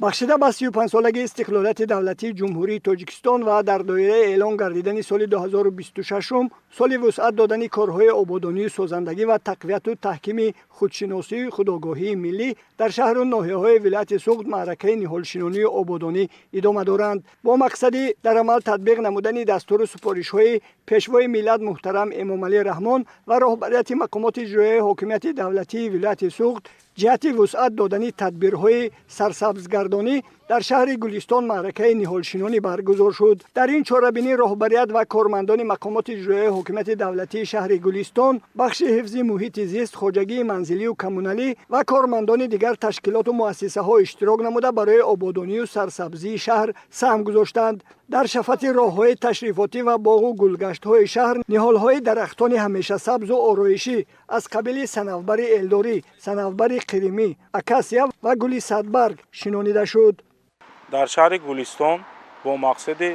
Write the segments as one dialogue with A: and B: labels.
A: Бахшида ба 35-солагии истиқлолияти давлатии Ҷумҳурии Тоҷикистон ва дар доираи эълон гардидани соли 2026 соли вусъат додани корҳои ободонию созандагӣ ва тақвияту таҳкими худшиносию худогоҳии миллӣ, дар шаҳру ноҳияҳои вилояти Суғд маъракаи ниҳолшинонию ободонӣ идома доранд. Бо мақсади дар амал татбиқ намудани дастуру супоришҳои Пешвои миллат муҳтарам Эмомалӣ Раҳмон ва роҳбарияти мақомоти иҷроияи ҳокимияти давлатии вилояти Суғд ҷиҳати вусъат додани тадбирҳои сарсабзгардонӣ, дар шаҳри Гулистон маъракаи ниҳолшинонӣ баргузор шуд. Дар ин чорабинӣ роҳбарият ва кормандони мақомоти иҷроияи ҳокимияти давлатии шаҳри Гулистон, бахши ҳифзи муҳити зист, хоҷагии манзилию коммуналӣ ва кормандони дигар ташкилоту муассисаҳо иштирок намуда, барои ободонию сарсабзии шаҳр саҳм гузоштанд. Дар шафати роҳҳои ташрифотӣ ва боғу гулгаштҳои шаҳр ниҳолҳои дарахтони ҳамешасабзу ороишӣ аз қабили санавбари элдорӣ, санавбари қиримӣ, акасия ва гули садбарг шинонида шуд.
B: Дар шаҳри Гулистон бо мақсади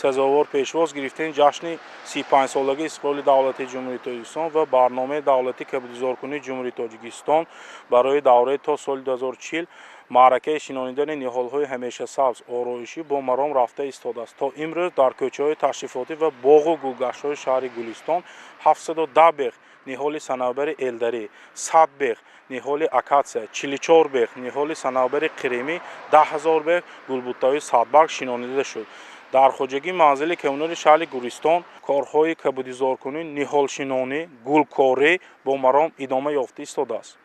B: сазовор пешвоз гирифтани ҷашни 35-солагии истиқлоли давлатии Ҷумҳурии Тоҷикистон ва барномаи давлатии кабудизоркунии Ҷумҳурии Тоҷикистон барои давраи то соли 2040 маъракаи шинонидани ниҳолҳои ҳамешасабз ороишӣ бо маром рафта истодааст. То имрӯз дар кӯчаҳои ташрифотӣ ва боғу гулгаштҳои шаҳри Гулистон 710 бех ниҳоли санавбари элдарӣ, 100 бех ниҳоли акатсия, 44 бех ниҳоли санавбари қиримӣ, 10 000 бех гулбуттаҳои садбарг шинонида шуд. Дар хоҷагии манзили коммунали шаҳри Гулистон корҳои кабудизоркунӣ, ниҳолшинонӣ, гулкорӣ бо маром идома ёфта истодааст.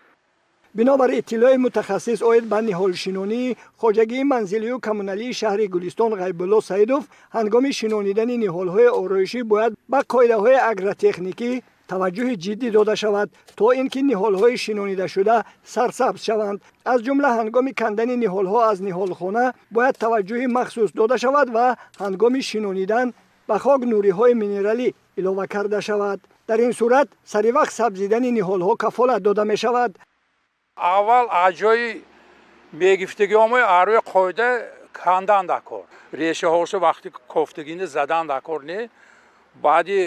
A: Бинобар иттилои мутахассис оид ба ниҳолшинонии хоҷагии манзилию коммуналии шаҳри Гулистон Ғайбулло Саидов, ҳангоми шинонидани ниҳолҳои ороишӣ бояд ба қоидаҳои агротехникӣ таваҷҷӯҳи ҷиддӣ дода шавад, то ин ки ниҳолҳои шинонидашуда сарсабз шаванд. Аз ҷумла, ҳангоми кандани ниҳолҳо аз ниҳолхона бояд таваҷҷӯҳи махсус дода шавад ва ҳангоми шинонидан ба хок нуриҳои минералӣ илова карда шавад. Дар ин сурат саривақт сабзидани ниҳолҳо кафолат дода мешавад.
C: Аввал аз ҷои мегифтагиҳомо арӯи қоида кандан дар кор, решаҳошо вақти кофтагини задан дар кор не, баъди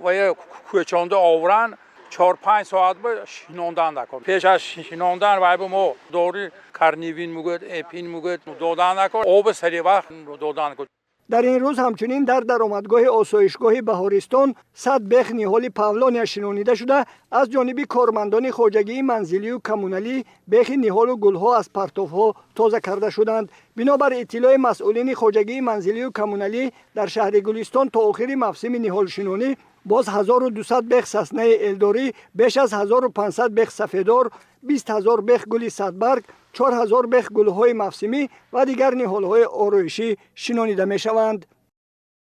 C: вая кӯчонда овран, 4-5 соат ба шинондан дар кор. Пеш аз шинондан вай ба мо дори Корневин мегӯяд, Эпин мегӯяд, додан дар кор, оби сари вақт додан кор.
A: Дар ин рӯз ҳамчунин дар даромадгоҳи осоишгоҳи Баҳористон 100 бех ниҳоли павлония шинонида шуда, аз ҷониби кормандони хоҷагии манзилию коммуналӣ бехи ниҳолу гулҳо аз партовҳо тоза карда шуданд. Бинобар иттилои масъулини хоҷагии манзилию коммуналӣ, дар шаҳри Гулистон то охири мавсими ниҳолшинонӣ боз 1200 бех саснаи элдорӣ, беш аз 1500 бех сафедор, 20 000 бех гули садбарг, 4000 бех гулҳои мавсимӣ ва дигар ниҳолҳои ороишӣ шинонида мешаванд.